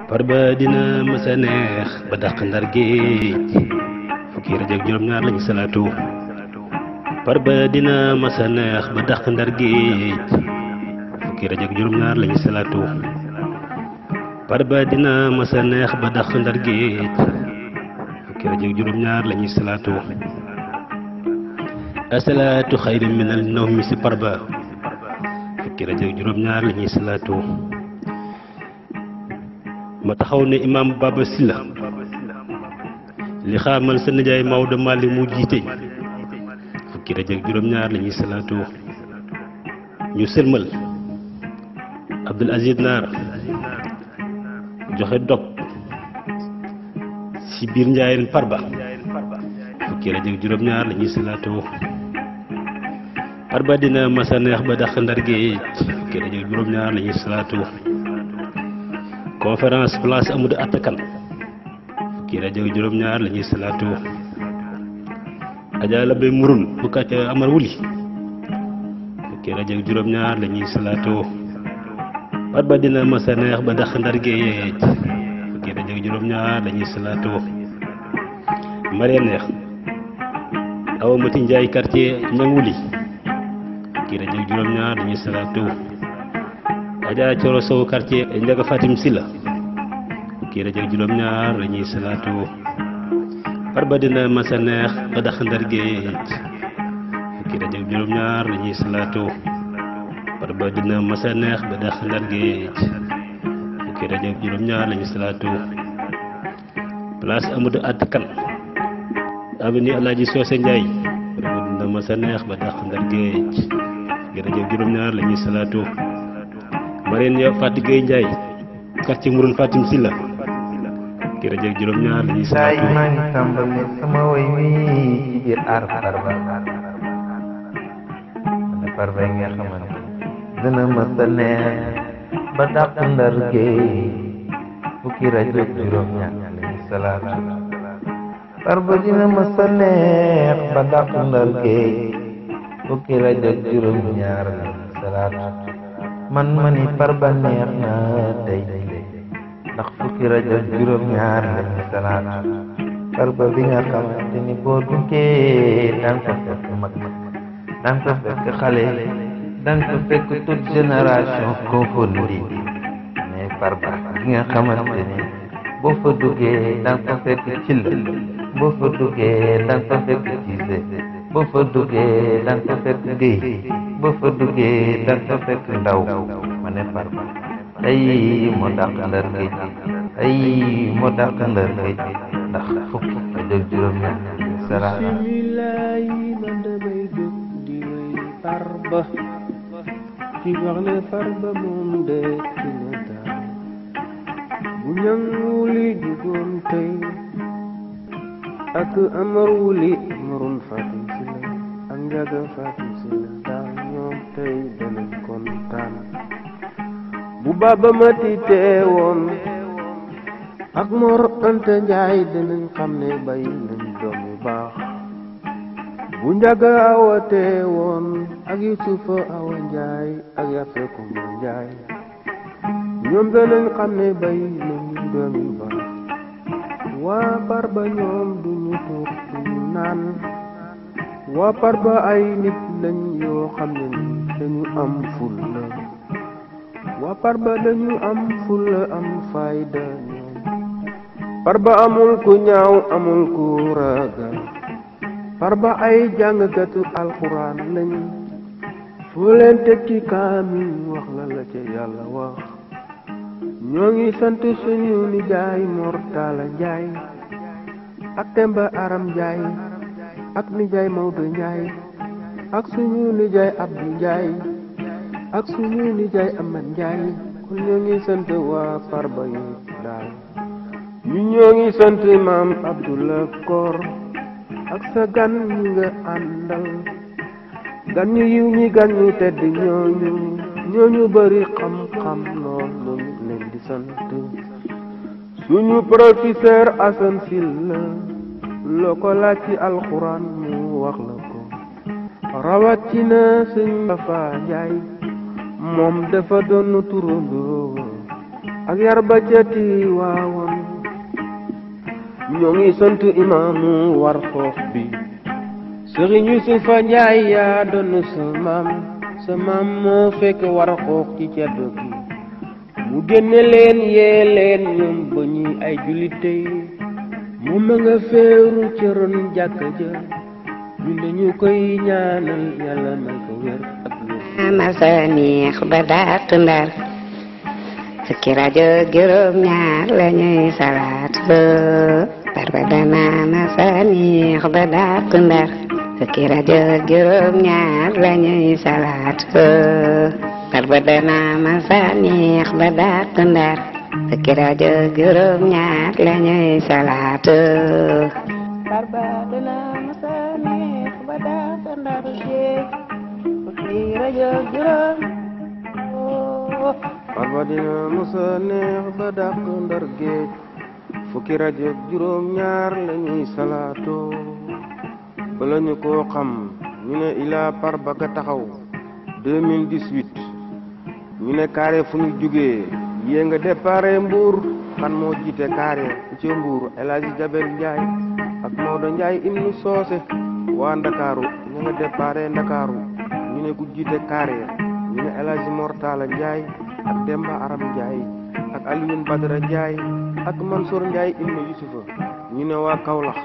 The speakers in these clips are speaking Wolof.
Farba dina mësa neex ba dàq ndar géej fukki rajo ak juróom-ñaar lañu salaatu. Farba dina mësa neex ba dàq ndar géej fukki rajo ak juróom-ñaar lañu salaatu. Farba dina mësa neex ba dàq ndar géej fukki rajo ak juróom-ñaar lañu salaatu. Asalaatu xayri minal nawmi si Farba fukki rajo ak juróom-ñaar lañuy salaatu. ma taxaw ne imaam Baba Sylla li xaamal sa nijaay Maodo Malick mu jiite fukki rajo ak juróom-ñaar lañuy salaatu. ñu sëlmal Abdoul Aziz Naar joxe dog ci biir njaayeen Farba fukki rajo ak juróom-ñaar lañuy salaatu. Farba dina masa neex ba dàq ndar géej fukki rajo ak juróom-ñaar lañuy salaatu. conférence place Amadou Attakan fukki rajo ak juróom-ñaar lañuy salaatu. Adja Labé Murun bu kàcc Amar Wuli fukki rajo ak juróom-ñaar lañuy salaatu. Farba dina masa neex ba dàq ndar géej fukki rajo ak juróom-ñaar lañuy salaatu. Maria neex Awa Mati Njaay quartier Ñang Wuli fukki rajo ak juróom-ñaar lañuy salaatu. Adja Coro Sow quartier Njaga Fatim Silla fukki rajo ak juróom-ñaar lañuy salaatu. Farba dina masa neex ba dàq ndar géej fukki rajo ak juróom-ñaar lañuy salaatu. Farba dina masa neex ba dàq ndar géej fukki rajo ak juróom-ñaar lañuy salaatu. place Amadou Attakan avenue Alaaji Soose Njaay Farba dina masa neex ba dàq ndar géej fukki rajo ak juróom-ñaar lañuy salaatu. Marien ya Fatou Gueye Ndiaye quartier Mourone Fatim Silla ki rajo ak juróom-ñaar lañuy salaatu. maa ngi tàmbali sama woy wi ci biir aar Farba ne Farba yi nga xamante dina mësa neex ba dàq ndar géej fukki rajo ak juróom-ñaar lañuy salaatu. Farba dina mësa neex ba dàq ndar géej fukki rajo ak juróom-ñaar lañuy salaatu. man mani Farba neex na tey ndax fukki rajo ak juróom-ñaar lañuy salaatu. Farba bi nga xamante ni boo duggee daan ko fekk mag daan ko fekk xale daan ko fekk toute génération confondue mais Farba bi nga xamante ni boo fa duggee daan ko fekk cil boo fa duggee daan ko fekk ciise boo fa duggee daan ko fekk géy boo fa duggee daan ko fekk ndaw ma ne Farba ay moo dàq ndar géej ay moo dàq ndar géej ndax fukki rajo ak juróom-ñaar salaam. bismilaay man damay jóg di wéy Farba ci wax ne Farba moom de ci na daal bu Ñang Wuli jugoon tey ak Amar Wuli Mourone Fatim Silla ak Njaga Fatim Silla daal ñoom tey danañ kontaan. bu Baba Mati teewoon ak Mor Anta Njaay danañ xam ne bay nañ doom yu baax. bu Njaga Awa teewoon ak Yusufa Awa Njaay ak Yafe Kumba Njaay ñoom danañ xam ne bay nañ doom yu baax. waa Farba ñoom duñu tuur duñu naan. waa Farba ay nit lañ yoo xam ne dañu am fulla. waa Farba dañu am fulla am fayda ñoom. Farba amul ku ñaaw amul ku ragal. Farba ay jàngkatu alxuraan lañ. foo leen teg ci kaamil wax la la ca yàlla wax. ñoo ngi sant suñu nijaay Mor Talla Njaay ak Temba Aram Njaay ak nijaay Maodo Njaay ak suñu nijaay Abdou Njaay ak suñu nijaay Amad Njaay kon ñoo ngi sant waa Farba yi daal. ñu ñoo ngi sant maam Abdoulaye Koor ak sa gan ñi nga àndal. gan ñu yiw ñi gan ñu tedd ñooñu bari xam-xam loolu leen di sant. suñu professeur Assane Sylla loo ko laaj ci alxuraan mu wax la ko. rawatina sëñ Bafa Njaay moom dafa doon turandoo ak yar ba ca Tiwaawan ñoo ngi sant imaamu war xoox bi Sëriñ Yusufa Njaay yaa doon sa maam moo fekk war xoox ci ceddo gi mu génne leen yee leen ñoom ba ñuy ay jullite moom ma nga féeru ca ron jàkka ja ñun dañu koy ñaanal yàlla may ko wér ak wér ma sa neex ba dàq Ndar fukki rajo juróom ñaar la ñuy salaat barba dana ma sa neex ba dàq Ndar fukki rajo juróom ñaar la ñuy salaat barba dana ma sa neex ba dàq Ndar fukki rajo juróom ñaar la ñuy salaat barba dana ma sa neex ba dàq Ndar fukki rajo juróom barba dina musa neex ba dàq Ndar géej fukki rajo juróom ñaar la ñuy salaato bala ñu koo xam ñu ne ila par ba ga taxaw 2018 ñu ne carré fu ñu jugee yée nga déparé Mbuur kan moo jiite carré ci Mbuur El Hadji Jabel Njaay ak Maodo Njaay ibnu Soose waa Ndakaaru ñu nga déparé Ndakaaru ñu ne ku jiite carré ñu ne El Hadji Mortala Njaay ak Demba Aram Njaay ak Alioune Badara Njaay ak Mansour Njaay ibnu Yusufa ñu ne waa Kaolack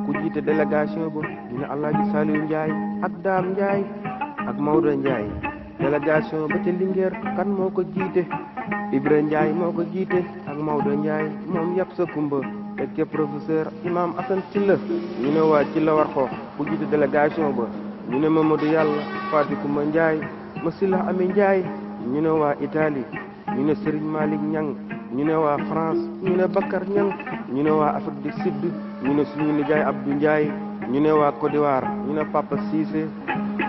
ku jiite délégation ba ñu ne Alaaji Saliou Njaay ak Daam Njaay ak Maodo Njaay délégation ba ca Linguère kan moo ko jiite Ibra Njaay moo ko jiite ak Maodo Njaay moom yàpp sa kumba teg ca professeur imam Assane Sylla ñu ne waa Sylla war xoox ku jiite délégation ba ñu ne Mamadou Yàlla Fati Kumba Njaay ma Sylla Ami Njaay ñu ne waa Italie ñu ne Serigne Malick Niang ñu ne waa France ñu ne Bakar Niang ñu ne waa Afrique du Sud ñu ne suñu nijaay Abdou Ndiaye ñu ne waa Côte d'Ivoire ñu ne Papa Cissé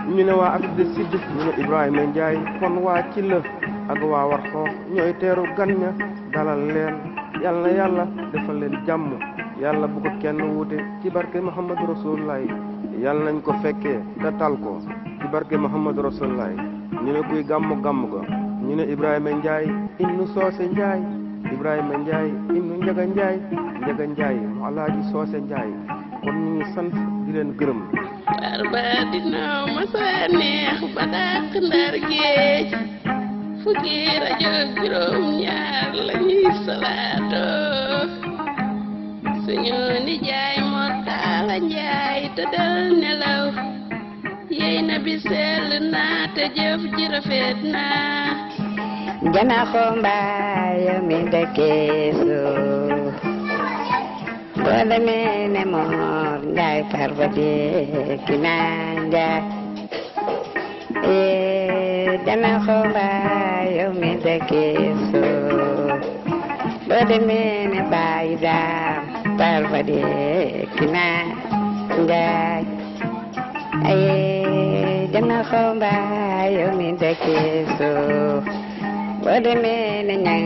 ñu ne waa Afrique du Sud ñu ne Ibrahima Ndiaye kon waa Sylla ak waa war xoox ñooy teeru gan ña dalal leen yàlla na yàlla defal leen jàmm yàlla bu ko kenn wuute ci barke Muhammadu Rasulullah yàlla nañ ko fekkee te tal ko ci barke Muhammadu Rasulullah ñu ne kuy gàmm ga ñu ne Ibrahima Ndiaye ibnu Soose Ndiaye Ibrahima Ndiaye ibnu Njaga Ndiaye Njaga Ndiaye mu Alaaji Soose Ndiaye kon ñu ngi sant di leen gërëm barba dina masa neex ba dàq Ndar géej fukki rajo juróom ñaar la ñuy salaato suñu nijaay Mortala Njaay te dal nelaw yey na bi sell naa te jëf ji rafet naa jana xombaay mi dëkkee suuf boo demee ne Mor Njaay farba dëkki naa Njaay jana xombaay mi dëkkee suuf boo demee ne Baay Daam farba dëkki naa Njaay jana xombaay mi dëkkee suuf boo demee ne Ñaŋ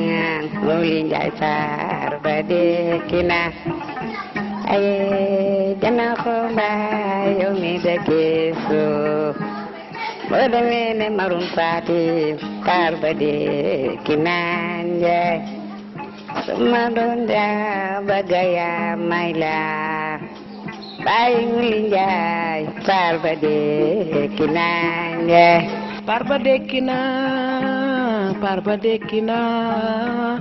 Mawli Njaay farba dëkki naa jana xombaay mi dëkkee suuf boo demee ne Marum Fatim farba dëkki naa Njaay suma doon daa bëgga yaa may laa Baay Muli Njaay farba dëkki naa Njaay barba dëkki naa barba dëkki naa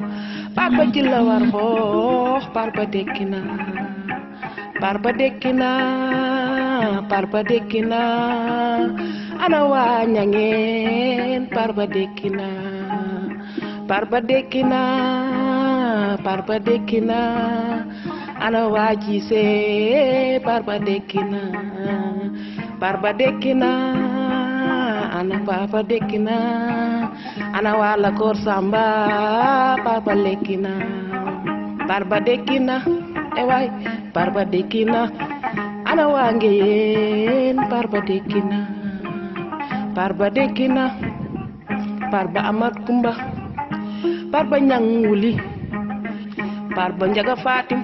barba Sylla war xoox barba dëkki naa barba dëkki naa barba dëkki naa ana waa Ñangeen barba dëkki naa barba dëkki naa barba dëkki naa ana waa Jiise barba dëkki naa barba dëkki naa ana barba dëkki naa ana waa Lakor Samba barba dëkki naa barba dëkki naa waay barba dëkki naa ana waa Ngéyeen barba dëkki naa barba dëkki naa barba Amat Kumba barba Ñaŋ Wuli barba Njaga Fatim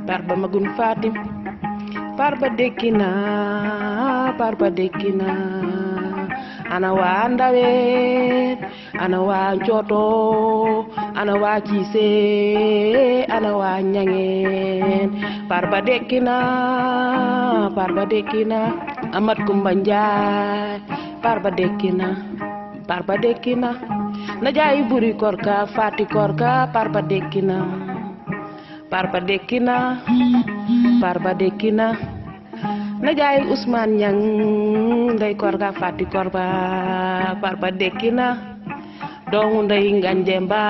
barba Magun Fatim barba dëkki naa barba dëkki naa ana waa Ndaween ana waa Njoto ana waa Ciise ana waa Ñangeen Farba dekkina Amat Kumba Njaay Farba dekkina na jaay buri korka fati korka Farba dekkina na jaay Ousmane Ñang ndey korka fati korba Farba dekkina doomu ndey Nganjemba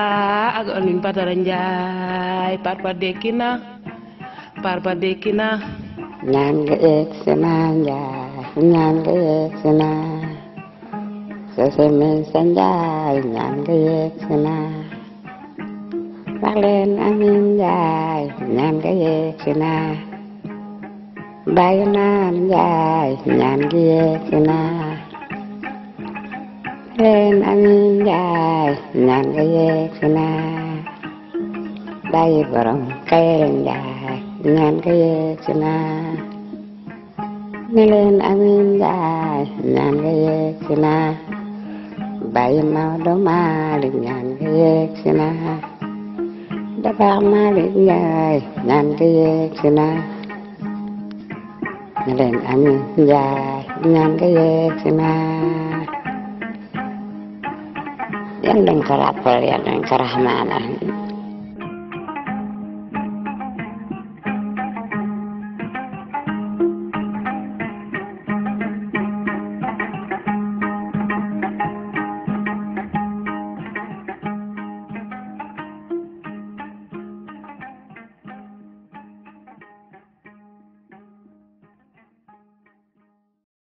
ak Alioune Badara Njaay Farba dekkina ñaan nga egsi na Njaay ñaan nga egsi na Sose Mensa Njaay ñaan nga egsi na wax leen Amin Njaay ñaan nga egsi na Baye Naan Njaay ñaan nga egsi na leen Amin Njaay ñaan nga egsi na Baye Borom Kayre Njaay ñaan nga egsi na ne leen Amin Njaay ñaan nga egsi na Baye Maodo Malick ñaan nga egsi na Dabar Malick Njaay ñaan nga egsi na ne leen Amin Njaay ñaan nga egsi na yal nañ ko rappal yal nañ ko raxmaanal